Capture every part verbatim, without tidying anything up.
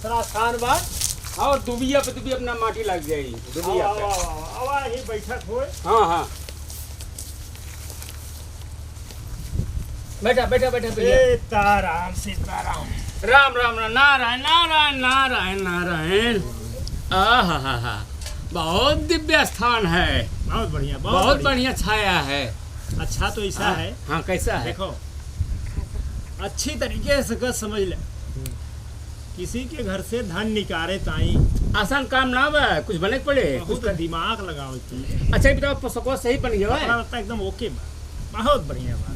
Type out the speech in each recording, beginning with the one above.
थोड़ा आसान बा। और दुबिया पे दुबिया अपना माटी लग जाई। दुबिया आवा, पे। आवा, आवा, आवा, ही बैठक होए। हाँ, हाँ। बैठा, बैठा, बैठा, भैया। सीताराम, सीताराम। राम, राम, राम, नारायण, नारायण, नारायण, नारायण। आहा, हा, हा। बहुत दिव्य स्थान है। बहुत बढ़िया, बहुत बहुत बढ़िया। बढ़िया छाया है। अच्छा, तो ऐसा हाँ, है। हाँ, कैसा है? देखो, अच्छी तरीके से अगर समझ ले, हम्म। किसी के घर से धन निकारे ताई। आसान काम ना बा, कुछ बने के पड़े, बहुत कुछ कर। दिमाग लगावे के पड़े। अच्छा, ये बताओ, पोसकवा सही बन गया है? कपड़ा लत्ता एकदम ओके बा, बहुत बढ़िया बा।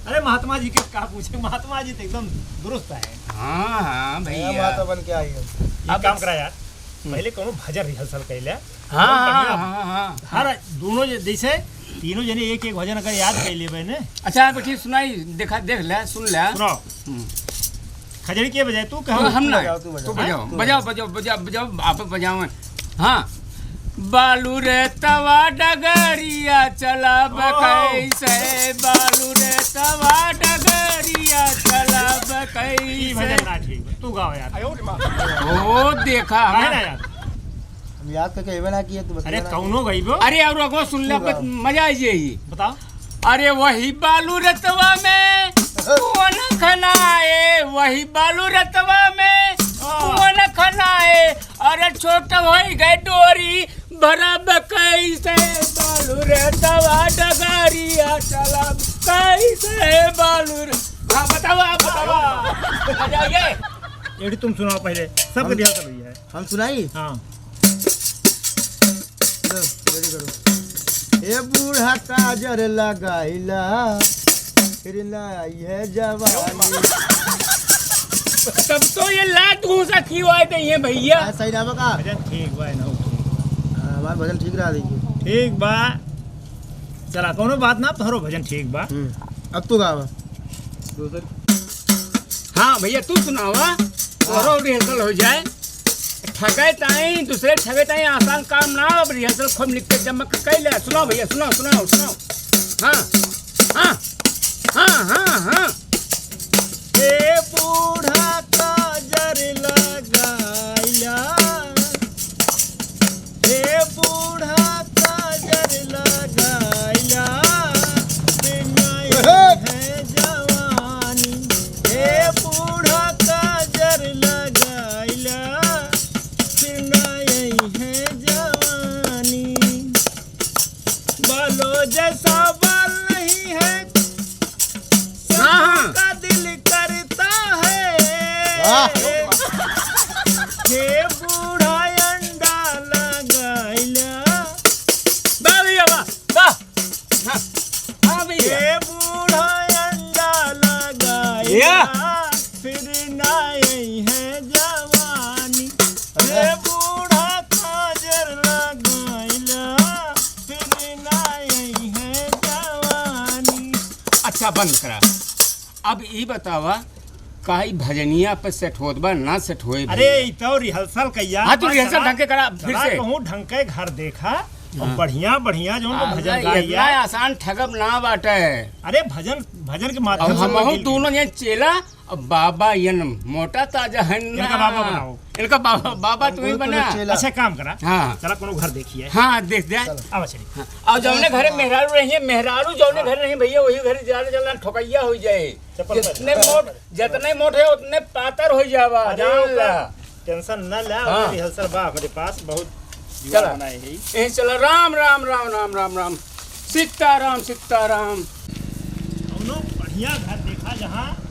अरे, महात्मा जी के का पूछे, महात्मा जी तो एकदम दुरुस्त है। हाँ, हाँ, नया भैया। महात्मा बन के आई है। एक अब काम करा यार, हम्म। पहले कोनो भजन rehearsal कर ले। हाँ, बहुत बढ़िया। हाँ, हाँ, हाँ, हाँ। हर दोनों जे-, जैसे तीनों जने एक एक भजन अगर याद कर लेबे ने। अच्छा, आप ठीक सुनाई, देखा, देख ले, सुन ले। सुनाओ। हम्म। खजड़ी के बजाए, तू कहो। हम ना, बजाओ, तू बजाओ। तू बजाओ, हाँ, तू बजाओ, बजाओ। बजाओ, बजाओ, बजाओ, आप बजाओ। हाँ। बालू रे तवा डगरिया चलाब ओहो। कैसे, बालू रे तवा डगरिया चलाब ई भजन कैसे। ना ठीक बा, तू गाओ यार। ओ, देखा, काहे हाँ। ना यार? हम याद करके अइबे ना किए, तू अरे, बतइबे ना कौनो किए। गइबो? अरे, और अगो सुन ले, तू गाओ। मजा आ जाई। बताओ। अरे, वही बालू रतवा में कौन खनाए, वही बालू रतवा में हाँ। कौन खनाए। अरे, छोट होई गए डोरी, भरब कैसे बालू रतवा डगरिया चलाब कैसे बालू रे। हाँ, बताओ, आप बताओ। मजा आ गए? एड़ी तुम सुनाओ पहले, सबके हम दिया चलो ये है। हम सुनाई? हाँ। लो, ready करो। ए बूढ़ा काजर लगाइला, फिर ना आई है जवानी। तब तो ये लात घूसा खिवाए दे ये भैया। आ, सही ना बा का? भजन ठीक बा, ना ठीक। हाँ, हमार भजन ठीक रहा, देखिए। ठीक बा। चला, कौनो बात ना, तोहरो भजन ठीक बा। हम्म, अब तू गावा। दूसर। हाँ भैया, तू सुनावा, तोहरो rehearsal हो जाए। ठगे ताई, दूसरे ठगे ताई आसान काम ना, अब rehearsal खूब निकल जमक के कैले। सुनाओ भैया, सुनाओ, सुनाओ, सुनाओ। हाँ, हाँ, हाँ, हाँ, हाँ। ए बूढ़ा काजर लगाइला, हे बूढ़ा काजर लगाइला, बिनाई है जवानी। हे बूढ़ा काजर लगाइला, बिनाई है जवानी। बालो जैसा बाल नहीं है, हाँ, हाँ। सबका दिल करता है। वाह। हे बूढ़ा अंडा लगाइला। वाह भैया, वाह, वाह। हाँ, हाँ भैया। हे बूढ़ा अंडा लगाइला, या। फिर ना आई है जवानी। हे बूढ़ा काजर लगाइला, फिर ना आई है जवानी। अच्छा, बंद करा। अब ई बतावा, का ई भजनिया पे set होत बा, ना set होए अरे, भैया? ई तो rehearsal कइया। हाँ, तू बस rehearsal चला, ढंग के करा, फिर चला से। कहूँ ढंग के घर देखा, और हाँ। बढ़िया, बढ़िया जौन हाँ, भजन ना, गाइया। इतना आसान ठगब ना बाटे। अरे, भजन, भजन के माध्यम अब से हमहू दिल दोनों जन चेला, अब बाबा यन मोटा ताजा है ना। इनका बाबा बनाओ। इनका बाबा, बाबा तू ही बना। अच्छा, काम करा। हाँ। चला, कोनो घर देखिए। हाँ, देख दे। चलो। आवा चली। हाँ। और जौने घरे मेहरारू रहिए, मेहरारू जौने घरे रहिए भैया, वही घरे ज्यादा ज्यादा ठोकैया हो जाए। चप्पल पहन। जितने मोट, जितने मोट है, उतने पातर हो जावा, अरे, जान ला। ओकर tension न ला, हाँ। ओकर rehearsal बा हमरे पास, बहुत जुगाड़ चला। बनाए है। यही चला, राम, राम, राम। सीताराम, सीताराम। कौनो बढ़िया घर देखा जहाँ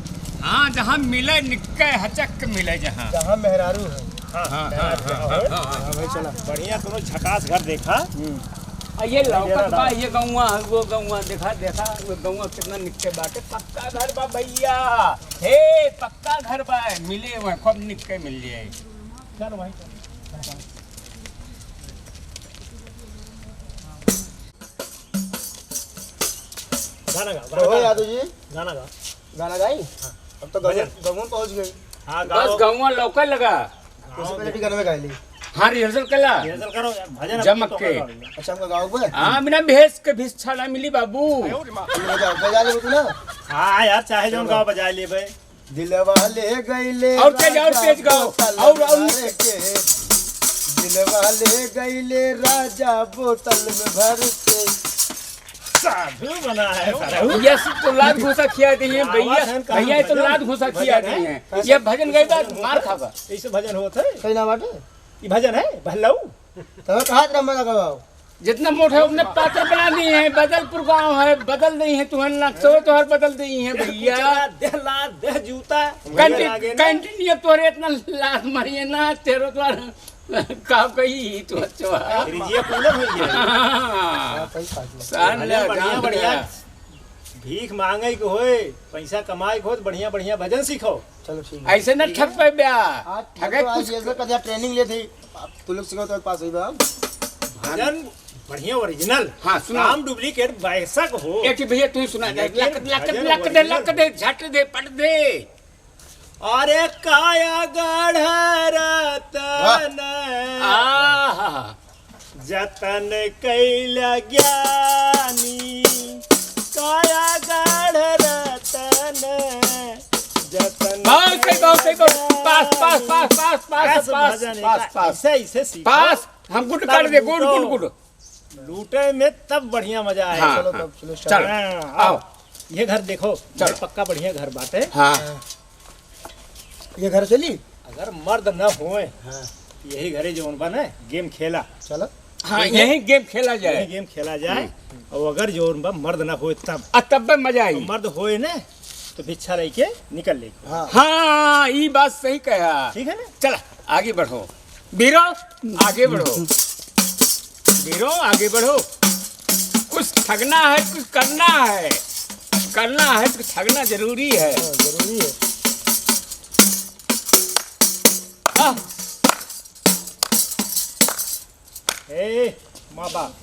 हाँ, जहाँ मिले निक्के हचक मिले जहाँ। जहाँ मेहरारू है। हाँ, हाँ, हाँ, मेहरारू हाँ, जहाँ हाँ, होए। हाँ, हाँ। हाँ भाई, चला। बढ़िया कौनो झकास घर देखा। हम्म। आ, ये लौकत बा, ये गौवा, वो गौवा, देखा, देखा, वो गौवा कितना निक्के बाटे, पक्का घर बा भैया, हे, पक्का घर बा, मिले हुए, खूब निक्के मिल जाए। चल भाई, चल। गाना गा, तो हो गाना गा। यादव जी। गाना गा। गाना गाई? हाँ। अब तो भजन। गौवा, गौवा पहुँच गई। हाँ, बस गाओ। गौवा लौके लगा। उससे पहले भी गाना में गाई ली। हाँ, rehearsal कला। Rehearsal करो यार, भजन जमक अभी तो के। गाओ। अच्छा, हमका गाओ बे? हाँ, बिना भेस के भेस छाना मिली बाबू। बजा, बजा ले तू ना। हाँ यार, चाहे जौन गाओ बजा ले बे। दिलवा ले गईले और तेज, और राजा तेज गाओ। बोतल और, और में भर के। दिलवा ले गईले राजा बोतल में भर के। साधु बना है साधु। ये सब तो लात घूसा खिया दी है भैया। आवाज है, कहाँ भैया, ये तो भजन? लात घूसा खिया भजन है? दी है। ये भजन गई बात मार खाबा। ऐसे भजन होत है? कहीं ना बाटे। ये भजन है भल्लऊ। तब कहाँ तेरा मजा करवाओ? जितना मोटा है उतने पातर बना दिए हैं। बदलपुर गांव है, बदल दी है तुहन नक्शो तोहर बदल दी है भैया। चला, देह लात, देह जूता। कंटि-, आगे ना। कंटिन्यू तोहरे इतना लात मारिए ना, तेरो द्वारा का कही तू अच्छा। फिर ये कूलर हो गया। हाँ, सही बात है। सान बढ़िया, ले, बढ़िया, जान बढ़िया। ले। भीख मांगे के होए, पैसा कमाए के होए, तो बढ़िया, बढ़िया भजन सीखो। चलो ठीक है। ऐसे न ठग पे ब्या। आज ठगे तो आज कुछ ये सब का training ले थी। आप तू लोग सिखाओ तो पास हुई बा। भजन बढ़िया original। हाँ, सुनाओ। काम duplicate बेशक हो। एक ठे भैया तू ही सुना दे। लेकिन लक, लक, भजन लक दे, original लक दे, झट दे, पट दे। अरे काया गढ़ रतन। वाह। आहा। जतन कैल ज्ञानी, काया गढ़ रतन, जतन बहुत सही, बहुत सही, बहुत। पास, पास, पास, पास, पास, ऐसे पास, भजन पास, एक पास। ऐसे, ऐसे सीखो। पास, हम गुड तब काट दे, गुड, लूटो। गुड, गुड। लूटे में तब बढ़िया मजा आए। हाँ, चलो, हाँ। तब चलो, start। चलो, हाँ, आओ। आओ। ये घर देखो, चलो। ये पक्का बढ़िया घर बाटे। हाँ। ये घर चली? अगर मर्द न होए, हाँ। यही घरे जौन बा ना, game खेला। चलो। हाँ, ठीक है? यही game खेला जाए। यही game खेला जाए। हम्म। और अगर जौन बा मर्द न होए तब। आ, तब में मजा आई। और मर्द होए ना, तो भिक्षा लेके निकल ले। हाँ। हाँ, ई बात सही कहा। ठीक है ना? चला, आगे बढ़ो। बीरो, आगे बढ़ो। बीरो, आगे बढ़ो। कुछ ठगना है, कुछ करना है। करना है तो ठगना जरूरी है। हाँ, जरूरी है। हाँ। ए, माँ बाप,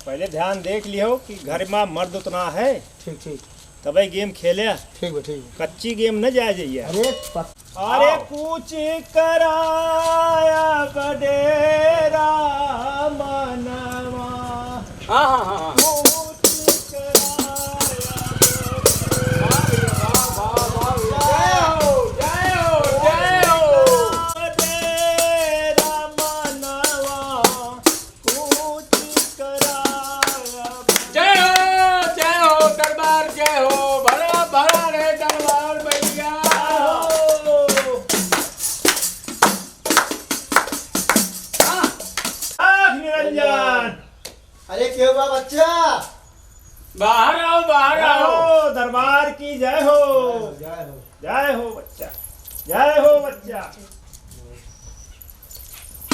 पहले ध्यान देख लियो कि घर में मर्द उतना है। ठीक, ठीक। तबे game खेले। ठीक बा, ठीक बा। कच्ची game न जाए जाइए। अरे पक- अरे आओ। कुछ कराया बडेरा मनवा। हाँ, हाँ, हाँ, हाँ। कुछ कराया बडेरा मनवा। जय हो, जय हो, दरबार जय हो, भरा भरा रहे दरबार भैया। आँख निरंजन। अरे क्यों बा बच्चा? बाहर आओ, बाहर आओ। आओ, दरबार की जय हो। जय हो, जय हो। जय हो बच्चा, जय हो बच्चा,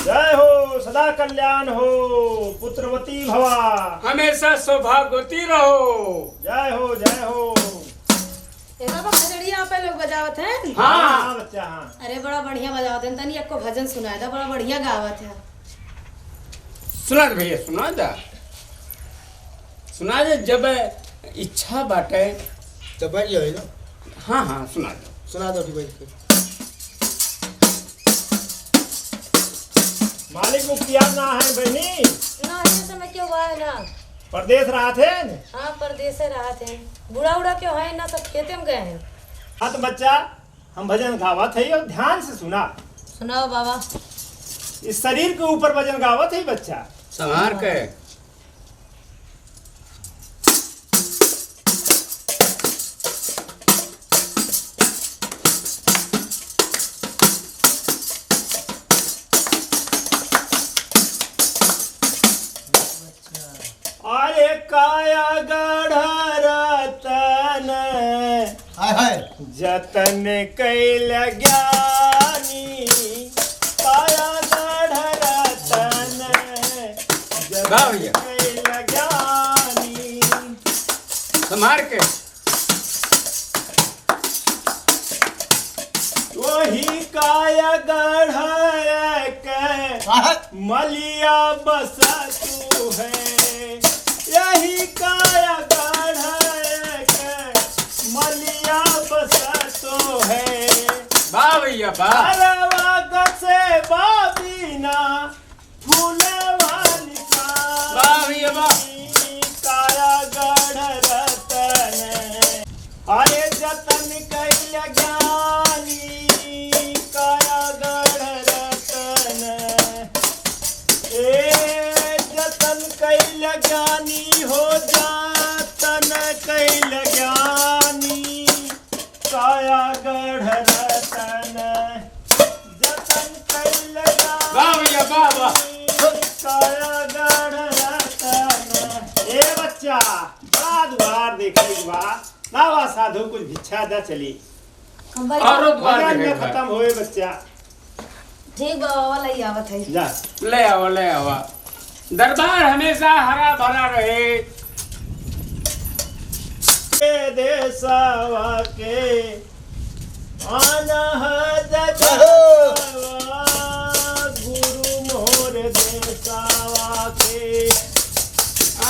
जय हो, सदा कल्याण हो, पुत्रवती भवा। हमेशा सौभाग्यवती रहो। जय हो, जय हो। ए बाबा, खजड़िया आप लोग बजावत हैं? हाँ। हाँ, बच्चा, हाँ। अरे, बड़ा बढ़िया बजावत हैं, तनी एको भजन सुनाए दा, बड़ा बढ़िया गावत हैं। सुना दे भैया, सुना दे। सुना दे, जब इच्छा बाटे। जब बैठ जाओ ना। हाँ, हाँ, सुना दे। सुना दो, बैठ के। मालिक मुखिया ना है बहनी? ना, ये समय क्यों हुआ है ना? परदेस रहत हैं? हाँ, परदेसे रहत हैं। बूढ़ा उड़ा क्यों है ना, सब खेते में गए हैं। हाँ, तो बच्चा, हम भजन गावत है और ध्यान से सुना। सुनाओ बाबा। इस शरीर के ऊपर भजन गावत है बच्चा। संहार के। अरे काया गढ़ रतन हाय, हाय। जतन कैल ज्ञानी, काया गढ़ रतन जतन वाह भैया। कैल ज्ञानी। संभार के। वही काया गढ़ के हाँ। मलिया बसा तू है, यही काया गढ़ के मलिया बसा तू है। वाह भैया, वाह। अरे वाह से बाबीना फूलवा निशानी वाह भैया, वाह। काया गढ़ रतन। अरे जतन कइल ज्ञानी काया गढ़ रतन, ए जतन कइल ज्ञानी हो जातन कइल ज्ञानी काया गढ़ रतन, जतन कइल वाह भैया, वाह, वाह। ज्ञानी काया गढ़ रतन। ए बच्चा, बड़ा दुआर देखे के बा। लावा साधु कुछ भिक्षा दा चली। हम भाई औरत बात भजन है न भाई। खतम होए बच्चा। ठीक बा, बाबा, लई आवत है। जा। ले आवा, ले आवा। दरबार हमेशा हरा भरा रहे। ए देसवा के अनहद देसवा, गुरु मोर देसवा के।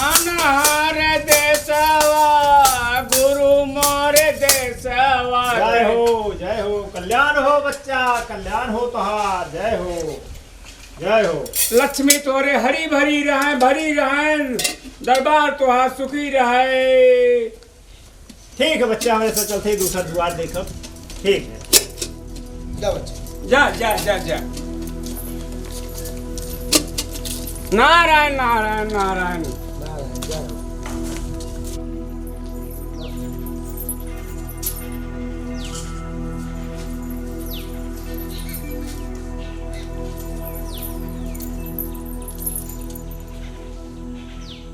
अनहर देसवा, गुरु मोर देसवा। जय हो, जय हो, कल्याण हो बच्चा, कल्याण हो तोहार, जय हो, जय हो। लक्ष्मी तोरे हरी भरी रहें, भरी रहें, दरबार तोहार सुखी रहे। ठीक है बच्चा, हम ऐसा चलते ही दूसरा दुआर देखब। ठीक है। जा बच्चा। जा, जा, जा, जा। नारायण, नारायण, नारायण। नारायण, जय हो।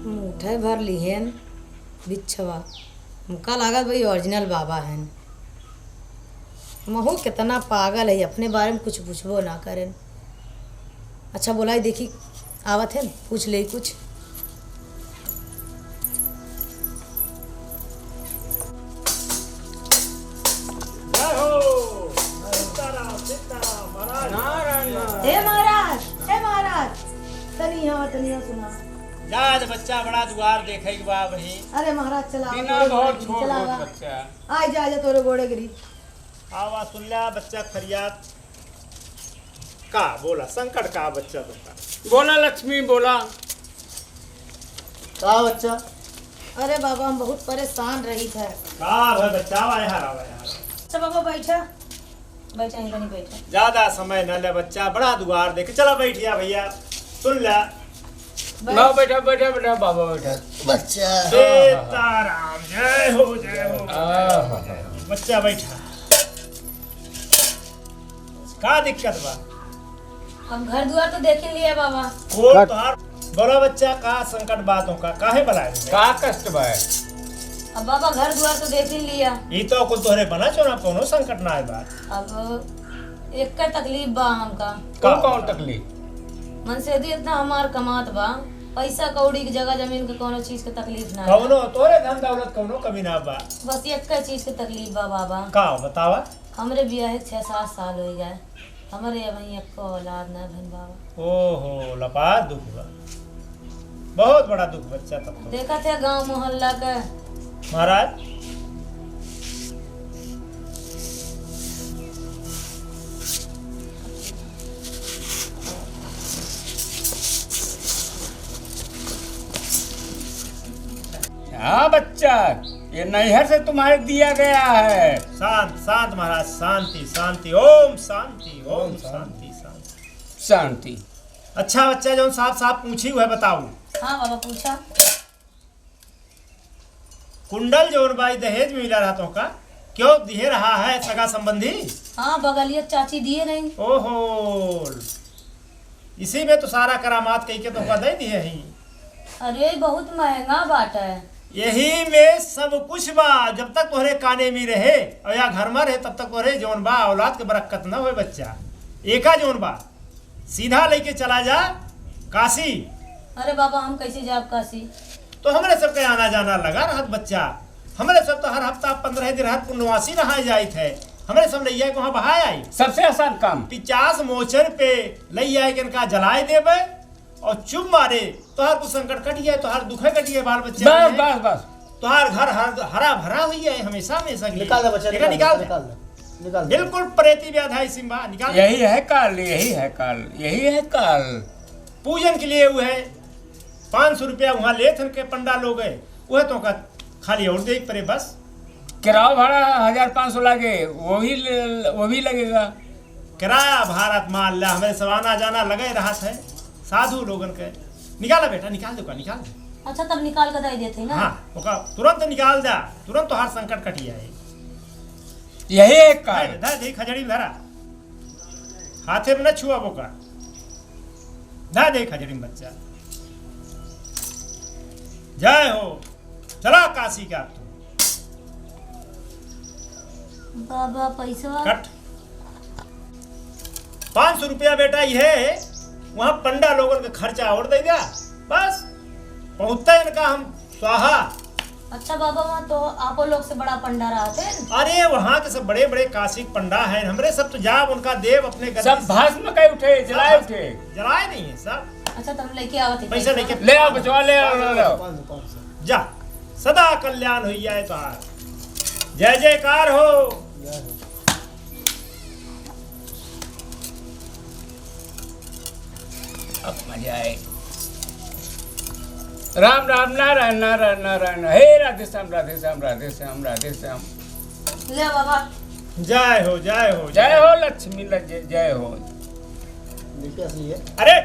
मुठे भर लिहेन। बिच्छवा, हमका लागत बा, ई original बाबा हन। महू केतना पागल है, अपने बारे में कुछ पूछबो ना करेन। अच्छा, बोलाई देखी, आवत है, पूछ ले कुछ। जय हो, सीताराम, सीताराम, महाराज। नारायण, नारायण। हे महाराज, हे महाराज, तनी यहाँ, तनी यहाँ सुना। जा, जा बच्चा, बड़ा दुआर देखे के बा वही। अरे महाराज, चला, बिना तोरे बहुत गोड़े गिरी, छोट चला बहुत बा। बच्चा। आइ जा, आइ जा, तोरे गोड़े गिरी। आवा, सुन ल्या बच्चा फरियाद। का बोला, संकट का बच्चा तुमका? बोला लक्ष्मी, बोला। का बच्चा? अरे बाबा, हम बहुत परेशान रही थे। का भय बच्चा, आवा यहाँ, आवा यहाँ। अच्छा बाबा, बैठा। बैठा, यहीं कहीं बैठा। ज्यादा समय न ले बच्चा, बड़ा दुआर देख। चला बैठिया भैया, सुन ले। बैठ। ना, बैठा, बैठा, बैठा, बाबा बैठा। बच्चा। सीताराम, जय हो, जय हो। आहा। बच्चा बैठा। का दिक्कत बा? हम घर दुआर तो देख ही लिया बाबा। वो कट। तोहार बड़ा बच्चा का संकट बा तोहका, काहे बलाए? का कष्ट बा? अब बाबा घर दुआर तो देख ही लिया। ई तो कुल तोहरे बना चोना, कौनो संकट ना आए बा। अब एक का तकलीफ बा हमका। का? कौन, कौन तकलीफ? मनसेदी इतना हमार कमात बा, पैसा कौड़ी के जगह जमीन के कौनो चीज के तकलीफ ना है। कौनो तोरे धन दौलत कौनो कमी ना बा। बस एक का चीज के तकलीफ बा बाबा। का बतावा? हमरे बियाहे के छह सात साल होइ गए, हमरे अबहीं एक्को औलाद ना भइल बाबा। ओहो, लपार दुख बा, बहुत बड़ा दुख बच्चा तब तो। देखत है गाँव मोहल्ला के। महाराज। हाँ बच्चा, ये नैहर से तुम्हारे दिया गया है। शांत, शांत महाराज, शांति, शांति, ओम शांति, ओम शांति, शांति। शांति। अच्छा बच्चा, जौन साफ साफ पूछी, वह बताऊ। हाँ बाबा, पूछा। कुंडल जौन बा, ई दहेज में मिला रहा तोहका, क्यों दिहे रहा है सगा संबंधी? हाँ, बगलिया चाची दिए रही। ओहो, इसी में तो सारा करामात कही के तोहका दे दिए ही। अरे, बहुत महंगा बाटा है। यही में सब कुछ बा। जब तक तोहरे काने में रहे और या घर में रहे, तब तक तोहरे जौन बा औलाद के बरक्कत न होए बच्चा। एका जौन बा, सीधा लेके चला जा काशी। अरे बाबा, हम कैसे जाब काशी? तो हमरे सबके आना जाना लगा रहत बच्चा। हमरे सब तो हर हफ्ता पंद्रह दिन हर पुण्यवासी नहाए जाइत है। हमरे सब लैया के वहाँ बहाए आई। सबसे आसान काम। पिचास मोचन पे लैया के इनका जलाए देबे। और चुप मारे, तोहार कुल संकट कट गया, तोहार दुख कट गया, बाल बच्चे बस, हैं। बस, बस। तोहार घर हर, हरा भरा हुई है हमेशा, हमेशा के लिए। निकाल दे बच्चा, एकरा निकाल निकाल दे, दे। निकाल दे, निकाल दे। बिल्कुल प्रेती व्याधा इसी में बा, निकाल दे। यही है काल, यही है काल, यही है काल। पूजन के लिए वो है, पाँच सौ रुपया वहाँ ले थन के पंडा लोग है, वह तो का खाली और दे परे बस। किराया भाड़ा हजार पाँच सौ लागे, वो भी ले-, वो भी लगेगा। किराया भाड़ा त मान ला, हमरे सब आना जाना लगे रहत है साधु लोगन के। निकाला बेटा, निकाल दे ओका, निकाल दे। अच्छा, तब निकाल के दे देते हैं ना। हाँ, ओका तुरंत निकाल दा, तुरंत तोहार संकट कटि जाए। यही एक कारण। धर, धर, धर, खजड़ी में धरा। हाथे में न छुआ ओका। धर दे खजड़ी में बच्चा। जय हो। चला काशी का तू। बाबा, पैसवा? कट। पाँच सौ रुपया बेटा, ये है, वहाँ पंडा लोगन का खर्चा और दे दिया, बस। पहुँचता इनका हम स्वाहा। अच्छा बाबा, वहाँ तो आपो लोग से बड़ा पंडा रहत है। अरे, वहाँ के सब बड़े बड़े काशी के पंडा हैं, हमरे सब तो जाब उनका देब अपने गद्दी सब से। भस्म कइ उठे, जलाए हाँ, उठे। जलाए नहीं है सब। अच्छा, तो हम लेके आवत ही पैसा पैसा। लेके ले आओ बचवा, ले आओ, ले आओ। पाँच सौ, पाँच सौ। जा, सदा कल्याण हुई जाए तोहार। जय जयकार हो। जय हो। अब मजा आए। राम राम, नारायण नारायण नारायण। हे राधे श्याम, राधे श्याम, राधे श्याम, राधे श्याम। ले बाबा। जय हो, जय हो, जय हो लक्ष्मी, ल-, जय, जय हो। देखिए असली है। अरे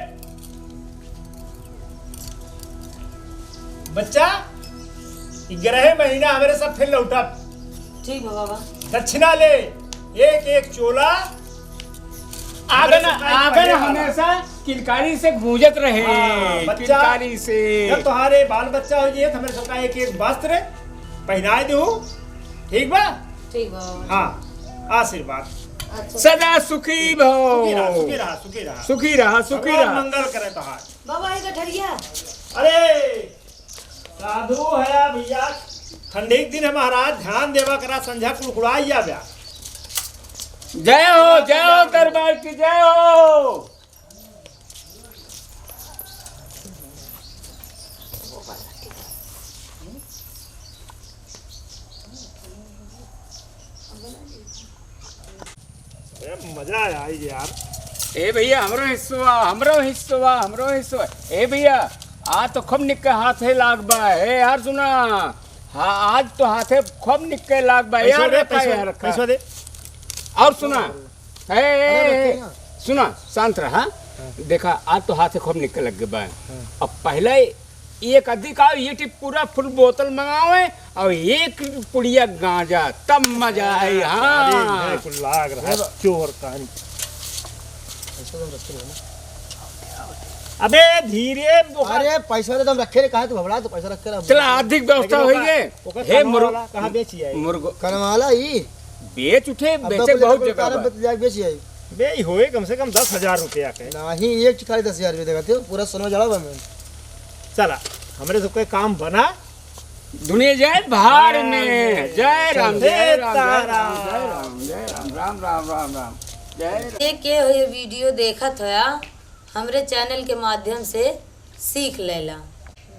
बच्चा, ग्यारह महीना हमरे सब फिर लौटब। ठीक बा बाबा। दक्षिणा ले, एक एक चोला। आंगन, हमरे सब आंगन हमेशा किलकारी से गूंजत रहे, हाँ, बच्चा, किलकारी से। जब तुम्हारे बाल बच्चा हो जाए तो हमरे सबका एक एक वस्त्र पहनाए दो, ठीक बा? ठीक बा बाबा। हाँ, आशीर्वाद। अच्छा। सदा सुखी भव। सुखी रहा, सुखी रहा, सुखी रहा। सुखी रहा, सुखी भगवान रहा। मंगल करे तोहार। बाबा, ये गठरिया। अरे, साधु है भैया, ठंडी के दिन है महाराज, ध्यान देवा करा, संझा कुड़कुड़ाई जाव्या। जय हो, जय हो दरबार की, जय हो। अरे मजा आया यार। ए भैया, हमरो हिस्सवा, हमरो हिस्सवा, हमरो हिस्सवा। ए भैया, आज तो खूब निक्के हाथे लाग बा। ए यार सुना, हाँ, आज तो हाथे खूब निक्के लाग बा। पैसो यार दे, रखा, पैसो, यार रखा। पैसो दे। और सुना, ए, ए, अरे ए, रखे ना। सुना, शांत रहा। हाँ। देखा, आज तो हाथे खूब निक्के लग बा। हाँ। अब पहले एक अधिक आओ, ये टिप पूरा फुल बोतल मंगावे और एक पुड़िया गांजा, तब मजा आई। हाँ। अरे, मैं कुल लाग रहा है, चोर कानी। अबे, धीरे बोका। अरे, पैसा रे, तुम रखे रे, कहाँ तू घबरा, तू पैसा रखे रहा। चला, अधिक व्यवस्था लेकिन होई ओका, है। ओका हे कनवा मुर्ग-, वाला कहाँ बेची है? मुर्गो-, कनवाला ई? बेच उठे, अब बेचे तो बहुत कुल जगह तारा बा। बेच, बेच आई। बे, ई होए कम से कम दस हजार रुपया के। नहीं, एक खाली दस हजार रुपया देगा, तू पूरा सोना जड़ा बा में। चला, हमरे सबके काम बना। दुनिया जाए भाड़ में। जय राम, जय राम, जय राम, जय राम, जय राम, राम, राम, राम, राम। जय राम। ये के हो, ये वीडियो देखत होया, हमरे चैनल के माध्यम से सीख लेला।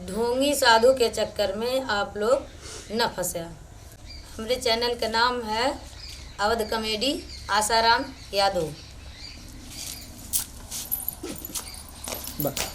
ढोंगी साधु के चक्कर में आप लोग न फंसा। हमरे चैनल का नाम है अवध कॉमेडी आसाराम यादव। बस।